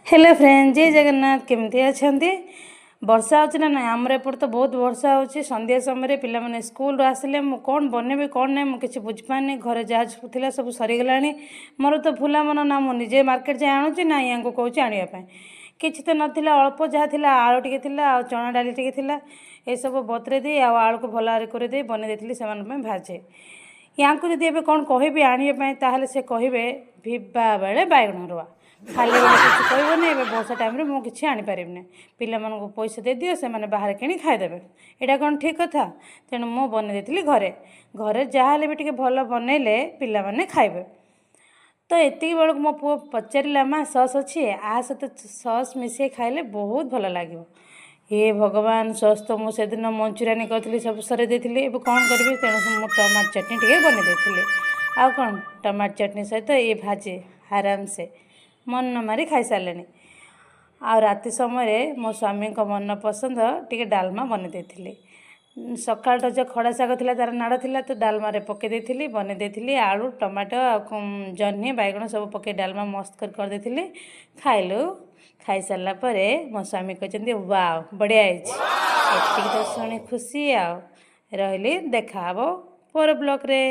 Hello friend, ଜୟ ଜଗନ୍ନାଥ। କେମିତି ଅଛନ୍ତି? ବର୍ଷା ହେଉଛି ନା ନାହିଁ? ଆମର ଏପଟେ ତ ବହୁତ ବର୍ଷା ହେଉଛି। ସନ୍ଧ୍ୟା ସମୟରେ ପିଲାମାନେ ସ୍କୁଲରୁ ଆସିଲେ ମୁଁ କ'ଣ ବନେଇବି, କ'ଣ ନାହିଁ, ମୁଁ କିଛି ବୁଝିପାରୁନି। ଘରେ ଯାହା ସବୁ ଥିଲା ସବୁ ସରିଗଲାଣି। ମୋର ତ ଭୁଲା ମନ ନା, ମୁଁ ନିଜେ ମାର୍କେଟ ଯାଇ ଆଣୁଛି ନା ୟାଙ୍କୁ କହୁଛି ଆଣିବା ପାଇଁ। କିଛି ତ ନଥିଲା, ଅଳ୍ପ ଯାହା ଥିଲା, ଆଳୁ ଟିକେ ଥିଲା ଆଉ ଚଣା ଡାଲି ଟିକେ ଥିଲା। ଏସବୁ ବତୁରେଇ ଦେଇ ଆଉ ଆଳୁକୁ ଭଲ ଭାବରେ କରିଦେଇ ବନେଇ ଦେଇଥିଲି ସେମାନଙ୍କ ପାଇଁ ଭାଜି। ୟାଙ୍କୁ ଯଦି ଏବେ କ'ଣ କହିବି ଆଣିବା ପାଇଁ, ତାହେଲେ ସେ କହିବେ ଭିବା ବେଳେ ବାଇଗଣ ରୁଆ, ଖାଲି ବେଳେ କିଛି କହିବନି। ଏବେ ବର୍ଷା ଟାଇମ୍ରେ ମୁଁ କିଛି ଆଣିପାରିବିନି, ପିଲାମାନଙ୍କୁ ପଇସା ଦେଇଦିଅ, ସେମାନେ ବାହାରେ କିଣି ଖାଇଦେବେ। ଏଇଟା କ'ଣ ଠିକ୍ କଥା? ତେଣୁ ମୁଁ ବନେଇ ଦେଇଥିଲି ଘରେ। ଘରେ ଯାହା ହେଲେ ବି ଟିକେ ଭଲ ବନେଇଲେ ପିଲାମାନେ ଖାଇବେ। ତ ଏତିକି ବେଳକୁ ମୋ ପୁଅ ପଚାରିଲା, ମା, ସସ୍ ଅଛି? ଆ ସହିତ ସସ୍ ମିଶାଇ ଖାଇଲେ ବହୁତ ଭଲ ଲାଗିବ। ହେ ଭଗବାନ, ସସ୍ ତ ମୁଁ ସେଦିନ ମଞ୍ଚୁରିଆନ୍ କରିଥିଲି, ସବୁ ସରେଇ ଦେଇଥିଲି। ଏବେ କ'ଣ କରିବି? ତେଣୁ ମୁଁ ଟମାଟୋ ଚଟଣି ଟିକେ ବନେଇ ଦେଇଥିଲି। ଆଉ କ'ଣ, ଟମାଟୋ ଚଟଣି ସହିତ ଏ ଭାଜି ଆରାମସେ ମନ ମାରି ଖାଇସାରିଲେଣି। ଆଉ ରାତି ସମୟରେ ମୋ ସ୍ୱାମୀଙ୍କ ମନ ପସନ୍ଦ ଟିକେ ଡାଲମା ବନେଇ ଦେଇଥିଲି। ସକାଳଟା ଯେଉଁ ଖଡ଼ା ଶାଗ ଥିଲା, ତା'ର ନାଡ଼ ଥିଲା, ତ ଡାଲମାରେ ପକାଇ ଦେଇଥିଲି, ବନେଇ ଦେଇଥିଲି। ଆଳୁ, ଟମାଟୋ ଆଉ ଜହ୍ନି, ବାଇଗଣ ସବୁ ପକାଇ ଡାଲମା ମସ୍ତ କରି କରିଦେଇଥିଲି। ଖାଇଲୁ। ଖାଇସାରିଲା ପରେ ମୋ ସ୍ୱାମୀ କହିଛନ୍ତି, ୱାଓ, ବଢ଼ିଆ ହେଇଛି। ଏତିକି ତ ଶୁଣି ଖୁସି। ଆଉ ରହିଲି, ଦେଖାହେବ ପର ବ୍ଲଗ୍ରେ।